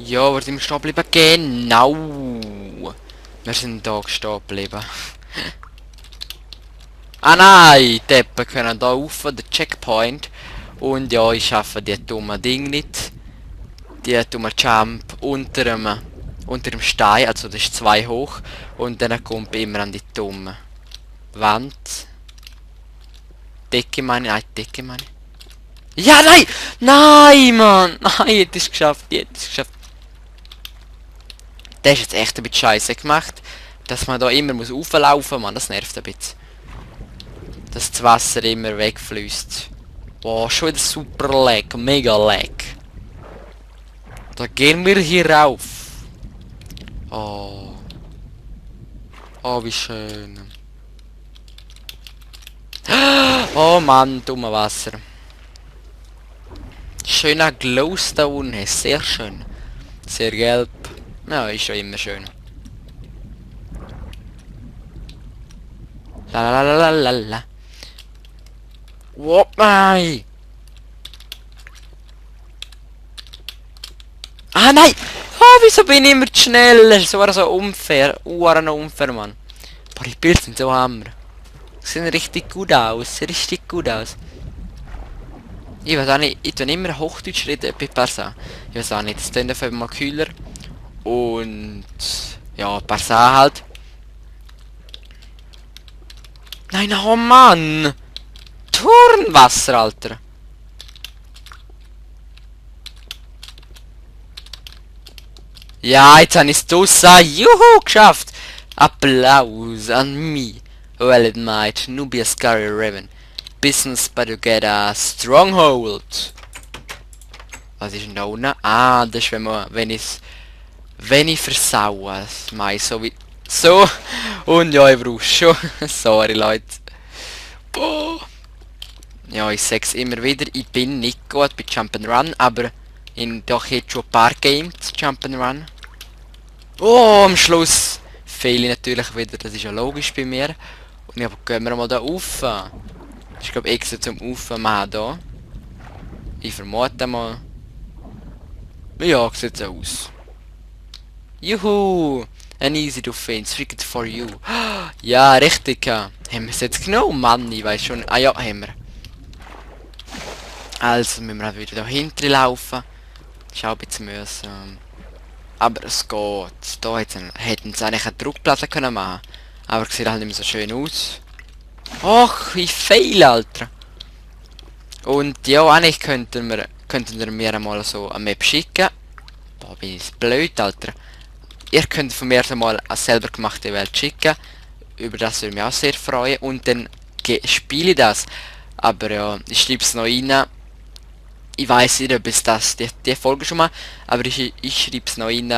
Ja, wir sind stehen geblieben. Genau. Wir sind da stehen geblieben. Ah nein, Deppen können da rauf, der Checkpoint. Und ja, ich schaffe die dumme Ding nicht. Die dumme Jump unter dem Stein, also das ist 2 hoch. Und dann kommt immer an die dumme Wand. Decke meine, nein, Decke meine. Ja, nein! Nein, Mann! Nein, hätte ich es geschafft, hätte ich es geschafft. Das ist jetzt echt ein bisschen scheiße gemacht. Dass man da immer muss auflaufen, Mann, das nervt ein bisschen. Dass das Wasser immer wegfließt. Boah, schon wieder super Lag, mega Lag. Da gehen wir hier rauf. Oh. Oh, wie schön. Oh Mann, dumme Wasser. Schöner Glowstone, sehr schön. Sehr gelb. Ja, ist schon immer schön. La la la la la la. Oh nein! Ah nein! Oh, wieso bin ich immer zu schnell? Das war so unfair. Unfair, Mann. Boah, die Bilder sind so hammer. Sehen richtig gut aus. Richtig gut aus. Ich weiß auch nicht, ich tue immer Hochdeutsch reden bei Parsa. Ich weiß auch nicht, das klingt einfach mal kühler. Und ja, Parsa halt. Nein, oh Mann! Turnwasser, Alter! Ja, jetzt habe ich es draussen. Juhu, geschafft! Applaus an mich. Well, it might nur be a scary raven. Business, but you get a stronghold. Was ist denn da unten? Ah, das ist wenn ich versaue. Mais so wie so. Und ja, ich brauche schon. Sorry, Leute. Boah. Ja, ich sag's immer wieder, ich bin nicht gut bei Jump'n'Run, aber doch jetzt schon ein paar Games Jump'n'Run. Oh, am Schluss fehle ich natürlich wieder, das ist ja logisch bei mir. Und ja, gehen wir mal da rauf. Ich glaube extra zum Aufmachen da. Ich vermute mal. Ja, sieht so aus. Juhu! An easy to find, strictly for you. Ja, richtig. Haben wir es jetzt genommen? Mann, ich weiß schon. Ah ja, haben wir. Also müssen wir halt wieder da hinten laufen. Ist auch ein bisschen mühsam. Aber es geht. Da hätten sie eigentlich einen Druckplatte können machen. Aber es sieht halt nicht mehr so schön aus. Och, ich fail, Alter. Und ja, eigentlich könnten wir mir einmal so eine Map schicken. Boah, bin ich blöd, Alter. Ihr könnt von mir einmal eine selber gemachte Welt schicken. Über das würde ich mich auch sehr freuen. Und dann spiele ich das. Aber ja, ich schreibe es noch rein. Ich weiß nicht, ob es das, die Folge schon mal, aber ich schreibe es noch rein,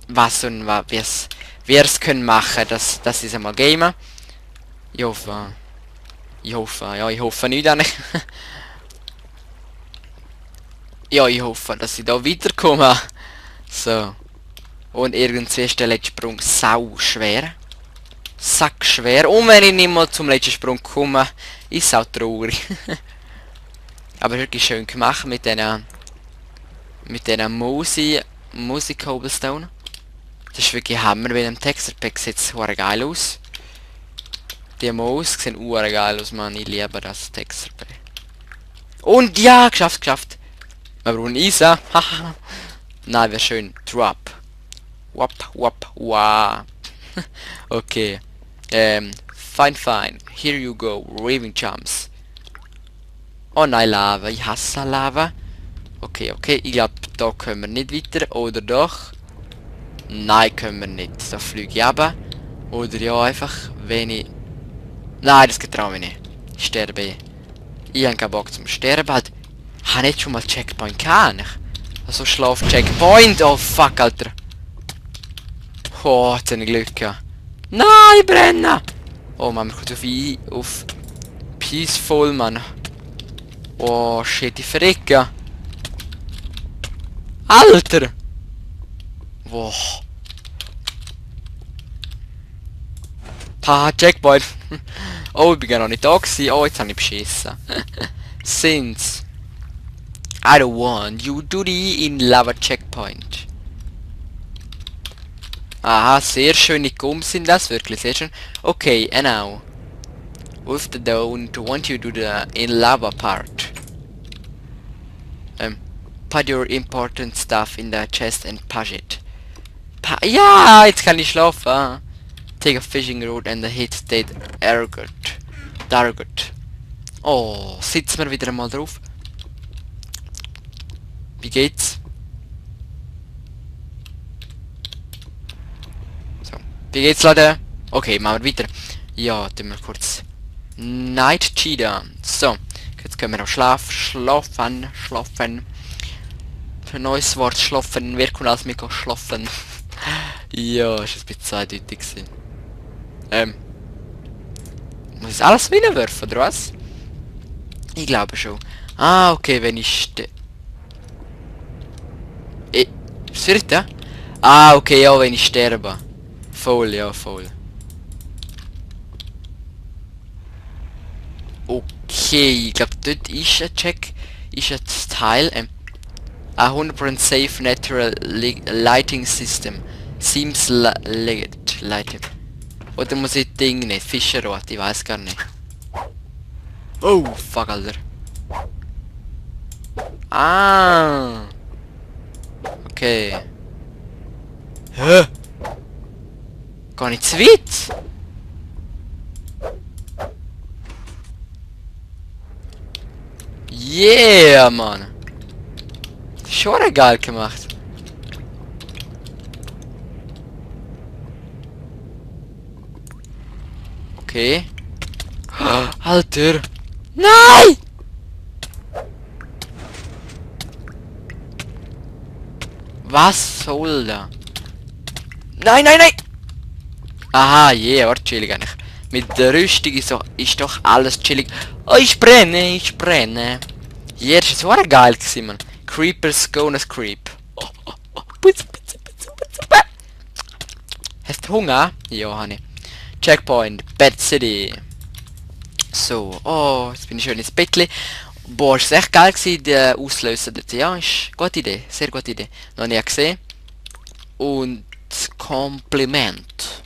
was und wie es können machen, dass sie es einmal gamen. Ich hoffe nicht eigentlich. Ja, ich hoffe, dass ich da weiterkomme. So. Und irgendwie ist der letzte Sprung sau schwer. Sack schwer. Und wenn ich nicht mal zum letzten Sprung komme, ist es auch traurig. Aber wirklich schön gemacht mit diesen Musik Cobblestone. Das ist wirklich Hammer, weil im Texture Pack sieht es geil aus. Die Maus sehen geil aus, man. Ich liebe das Texture Pack. Und ja, geschafft. Wir brauchen Isa. Nein, wäre schön. Drop. Wap. Okay. Fine. Here you go. Raving Jumps. Oh nein, Lava. Ich hasse Lava. Okay. Ich glaube, da können wir nicht weiter. Oder doch? Nein, können wir nicht. Da fliege ich runter. Oder ja, einfach, wenn ich... Nein, das getraue ich nicht. Ich sterbe. Ich habe keinen Bock zum Sterben. Halt, habe nicht schon mal Checkpoint gehabt? Also Schlaf-Checkpoint. Oh fuck, Alter. Oh, jetzt habe ich Glück gehabt. Nein, brennen! Oh Mann, wir kommen auf Peaceful, Mann. Oh shit, ich verrecke. Alter! Wow. Haha, Checkpoint. Oh, ich bin gar noch nicht da gewesen. Oh, jetzt habe ich beschissen. Since I don't want you to be in lava checkpoint. Aha, sehr schöne Gums sind das, wirklich sehr schön. Okay, and now. With the don't want you to do the in lava part. Put your important stuff in the chest and push it. Ja, jetzt kann ich schlafen. Take a fishing rod and hit that target. Oh, sitzen wir wieder mal drauf. Wie geht's? So. Wie geht's, Leute? Okay, machen wir weiter. Ja, tun wir kurz. Night Cheetah. So, jetzt können wir noch schlafen. Für ein neues Wort schlafen. Wer kann als mich schlafen? Ja, ist ein bisschen zweideutig gewesen. Muss ich alles reinwerfen, oder was? Ich glaube schon. Ah, okay, wenn ich was wird da? Ah, okay, ja, wenn ich sterbe. Voll, ja, voll. Okay, ich glaube, dort ist ein Check. Ist ein Teil. A 100% safe natural lighting system. Seems lighting. Oder muss ich Ding nicht? Fischerrot, ich weiß gar nicht. Oh, fuck, Alter. Ah. Okay. Hä? Gar nicht zu weit? Yeah, Mann. Schon geil gemacht. Okay. Alter. Nein! Was soll da? Nein, nein, nein! Aha, yeah, war chillig eigentlich. Mit der Rüstung ist doch alles chillig. Oh, ich brenne, ich brenne. Ja, das war geil gewesen, man. Creepers gonna creep. Oh, oh, oh. Hast du Hunger? Ja, habe ich. Checkpoint, Bad City. So, oh, jetzt bin ich schön ins Bettli. Boah, ist echt geil gewesen, der Auslöser dort. Ja, ist eine gute Idee, sehr gute Idee. Noch nie gesehen. Und Kompliment.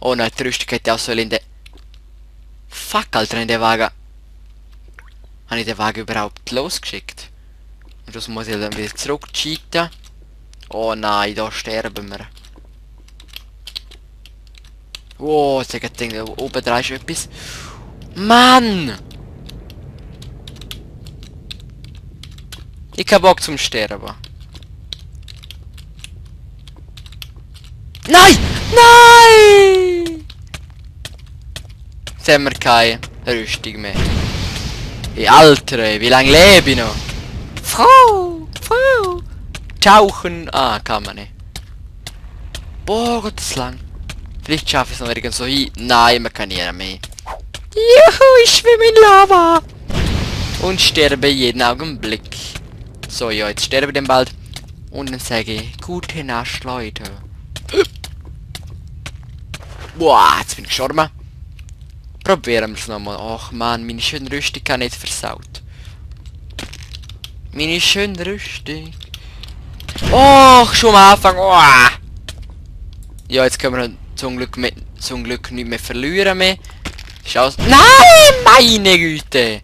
Oh nein, die Rüstung hätte auch so in den... Fuck, Alter, in den Wagen. Habe ich den Wagen überhaupt losgeschickt? Und das muss ich dann wieder zurück cheaten. Oh nein, da sterben wir. Wow, jetzt hat Ding, oben dran ist etwas. Mann! Ich hab Bock zum Sterben. Nein! Nein! Jetzt haben wir keine Rüstung mehr. Hey, Alter, ey, wie lange lebe ich noch? Frau! Tauchen! Ah, kann man nicht. Boah, Gott, das ist lang. Vielleicht schaffe ich es noch irgend so hin. Nein, man kann nicht mehr. Juhu, ich schwimme in Lava! Und sterbe jeden Augenblick. So, ja, jetzt sterbe ich dann bald. Und dann sage ich, gute Nacht, Leute. Boah, jetzt bin ich gestorben. Probieren wir es nochmal. Ach man, meine schöne Rüstung kann nicht versaut. Meine schöne Rüstung. Och, schon am Anfang. Oh. Ja, jetzt können wir zum Glück nicht mehr verlieren mehr. Schau. Nein, meine Güte.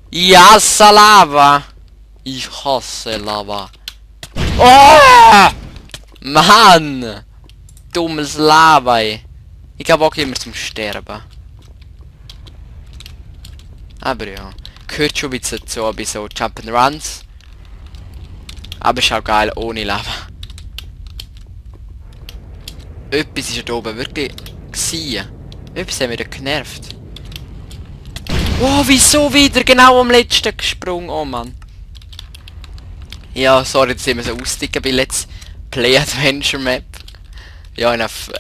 Ich hasse Lava. Ich hasse Lava. Oh! Mann! Dummes Lava, ey. Ich hab auch immer zum Sterben. Aber ja. Gehört schon ein bisschen dazu, bei so Jump'n'Runs. Aber ist auch geil ohne Lava. Etwas ist ja da oben wirklich gewesen. Etwas hat mich da genervt. Oh, wieso wieder genau am letzten gesprungen? Oh Mann. Ja, sorry, dass ich immer so austicken bei Let's Play Adventure Map. Ja, ist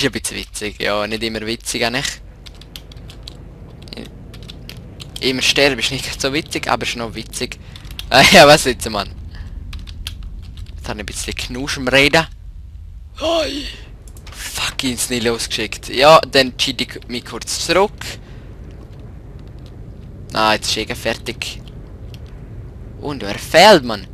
ein bisschen witzig. Ja, nicht immer witzig eigentlich. Immer sterben ist nicht so witzig, aber ist noch witzig. Ja, was jetzt, Mann? Jetzt habe ich ein bisschen Knusch im Reden. Hoi! Fuck, ins nicht losgeschickt. Ja, dann cheat ich mich kurz zurück. Ah, jetzt ist fertig. Und wer fehlt, Mann?